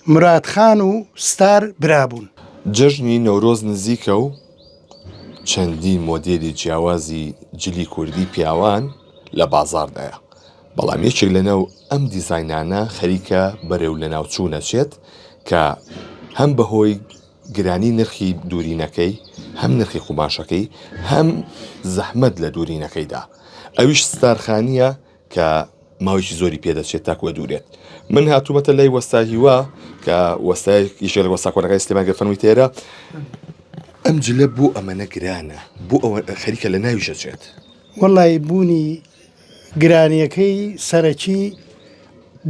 مراد خان و ستار برا بوون. جەژنی نەورۆز نزیکە و چەندین مۆدێلی جیاوازی جلی کوردی پیاوان لە بازاڕدایە، بەڵام یەکێک لەناو ئەم دیزاینانە خەریکە بەرەو لەناوچوون ئەچێت کە هەم بەهۆی گرانی نرخی دوورینەکەی هەم نرخی قوماشەکەی هەم زەحمەت لە دوورینەکەیدا ئەویش ستارخانیە کە ماوەیەکی زۆری پێدەچێت تاکو ئەدورێت من هاتوومەتە لای وەستا هیوا کە وەستای یەکێک لە وەستا کۆنەکانی سلێمان گەر فەرمووی تێرە ئەم جلە بۆ ئەمەنە گرانە بۆ ئەوە خەریکە لە ناویش ئەچێت. وەڵی بوونی گرانیەکەی سەرەکی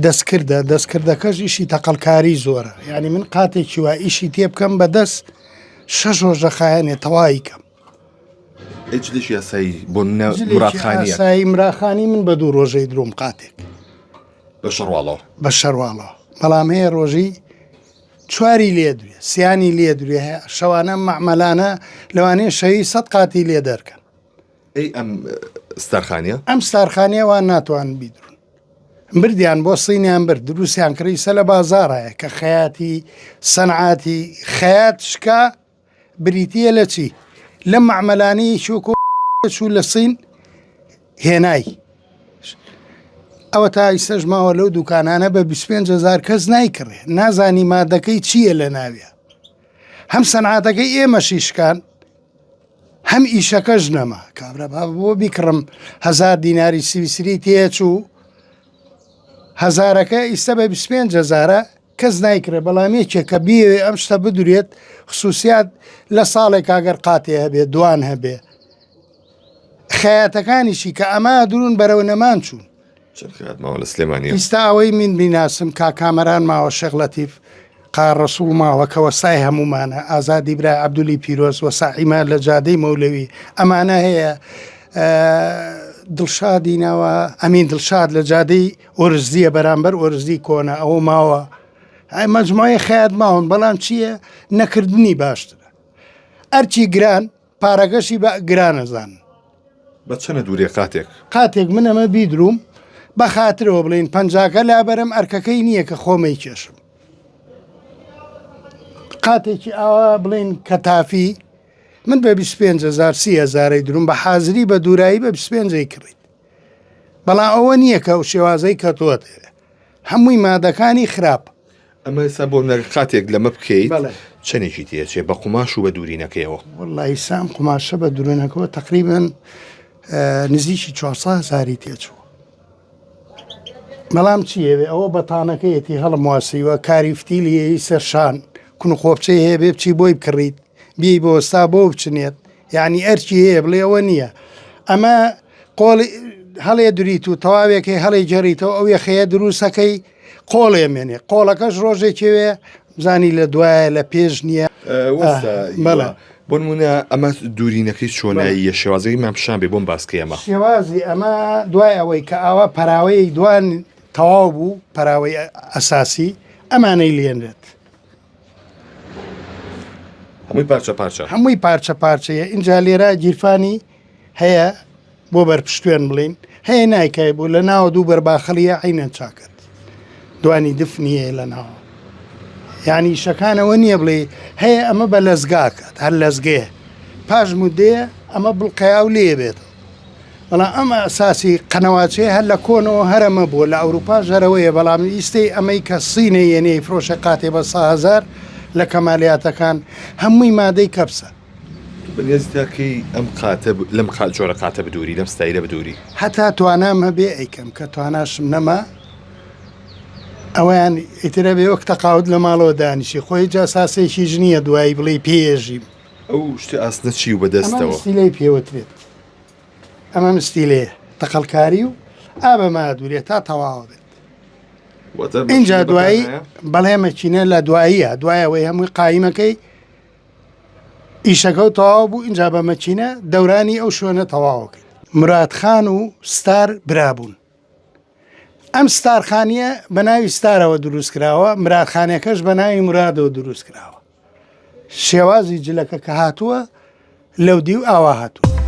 دەستکردە دەستکردەکەش ئیشی تەقەڵکاری زۆرە یعنی من قاتێکی وا ئیشی تێ بکەم بەدەست شەش ڕۆژە خایەنێ تەواوی کەم. ئەی جلێکی ئاسایی بۆ نمونە مرادخانییە؟ ئاسایی مراخانی من بە دوو ڕۆژەی درۆم قاتێک. بە شەڕواڵەوە؟ بە شەرواڵەوە بەڵام هەیە ڕۆژی چواری لێ دوێ سیانی لێ دوێ هەیە شەوانە مەعمەلانە لەوانەیە شەوی سەد قاتی لێ دەرکەن. ئەی ئەم ستارخانیە؟ ئەم ستارخانیە وان ناتوان بیدرون. بردیان بۆ سینیان برد دروستیان کڕی سە لە بازاڕایە کە خەیاتی سەنعاتی خەیات شکا بریتییە لە چی؟ لەم مەعمەلانەی چووکۆ چوو لە سین هێنای ئەوە تا ئیستەش ماوە لەو دوکانانە بە 25 هزار کەس نایکڕێ نازانی مادەکەی چییە لە ناویە هەم سەنعاتەکەی ئێمەشی شکان هەم ئیشەکەش نەما کابرا با بۆ بیکڕم هزار دیناری سویسری تێچوو هەزارەکە ئیستا بە 25 هزارە کەس نایکرێ بەڵام یەکێک کە بیەوێ ئەم شتە بدورێت خسوسیات لە ساڵێک ئەگەر قاتێ هەبێ دوان هەبێ خەیاتەکانیشی کە ئەمە درون بەرەو نەمان چوون چەند خەیات ماوە لە سلێمانی ئیستا ئەوەی من بیناسم کا کامەران ماوە شێخ لەتیف قا ڕەسوڵ ماوە کە وەسای هەمومانە ئازادی برای عەبدولی پیرۆز وەسا عیماد لە جادەی مەولەوی ئەمانە هەیە دڵشادی ناوە ئەمین دڵشاد لە جادەی ئۆرزدیە بەرامبەر ئۆرزدی کۆنە ئەوە ماوە ئەی مەجموعەی خەیات ماون بەڵام چییە نەکردنی باشترە ئەرچی گران پارەکەشی بە گرانەزان بە چەنە دوورێ قاتێک؟ قاتێک من ئەمە بیدروم بە خاترەوە بڵین پەنجاکە لابەرم ئەرکەکەی نییە کە خۆمەی کێشم قاتێکی ئاوا بڵین کەتافی من بە 25 هزار سی هزارەی دروم بە حازری بە دوورایی بە 25 کڕیت بەڵام ئەوە نییە کە ئەو شێوازەی کە تۆ دەوێت هەمووی مادەکانی خراپ. ئەمە ئێستا بۆ نەر قاتێک لەمە بکەیت چەنێکی تێچێ بە قوماش و بە دوورینەکەیەوە؟ وەڵڵاهی سام قوماشە بە دوورینەکەوە تەقریبەن نزیکی 400 هەزاری تێچوو. بەڵام چی هەبێ ئەوە بەتانەکەیەتی هەڵم واسیوە کاری فتیلی هەیە سەر شان کون خۆپچەی هەیە بێ بچی بۆی بکڕیت بی بۆ ستا بۆ بچنێت یعنی ئەرکی هەیە بڵێ ئەوە نییە ئەمە قۆڵی هەڵێ دریت و تەواوێکەی هەڵێ جێریتەوە ئەو یەخەیە دروستەکەی قۆڵێ مێنێ قۆڵەکەش ڕۆژێکێوێ زانی لە دوایە لە پێش نییە بەڵێ بۆ نمونە ئەمە دوورینەکەی چۆناییە شێوازەکەی مان پیشان بێ بۆم باسکەی ئەمە. شێوازی ئەمە دوای ئەوەی کە ئاوا پەراوەی دوان تەواو بوو پەراوەی ئەساسی ئەمانەی لێنرێت. هەمووی پارچە پارچە. هەمووی پارچە پارچەیە ئینجا لێرە گیرفانی هەیە بۆ بەرپشتێن بڵین هەیە نایکای بوو لە ناوە دوو بەرباخەڵیە عینەن چاکرد دوانی دفنیە لە ناوە یعنی شەکانەوە نییە بڵێ هەیە ئەمە بە لەزگاکات هەر لەزگەیە پاش مودەیە ئەمە بڵقەیا و لێ بێت بەڵام ئەمە ئەساسی قەنەواچەیە هەر لە کۆنەوە هەرەمە بووە لە ئەوروپاش هەرەوەیە بەڵام ئیستەی ئەمەی کە سینە یەنەی فرۆشە قاتێ بە سهزار لە کەمالیاتەکان هەمووی مادەی کەپسە. تۆ بەنیازی تا کەی ئەم قاتە لەم جۆرە قاتە بدووری لەم ستایلە بدووری؟ هەتا توانام هەبێ ئەیکەم کە تواناشم نەما ئەوەیان ئیترە بێ وەک تەقاوت لە ماڵەوە دانیشی خۆی هیچ ئەساسێکیش نییە دوایی بڵێی پێیەژیم. ئەو شتە ئاسنە چی و بەدەستەوە؟ ئەمە مستیلەی پێوترێت. ئەمە مستیلەیە تەقەڵکاری و ئا بە مادورێ تا تەواوە بێت. اینجا دوایی بەڵێ مەکینە لە دواییە دوایەوەی هەمووی قایمەکەی ئیشەکە و تەواو بوو اینجا بە مەکینە دەورانی ئەو شوێنە تەواوە کرد. مرادخان و ستار برا بوون. ئەم ستارخانیە بە ناوی ستارەوە دروست کراوە، مرادخانەکەش بە ناوی مرادەوە دروست کراوە. شێوازی جلەکە کە هاتووە لەو دیو ئاوا هاتووە.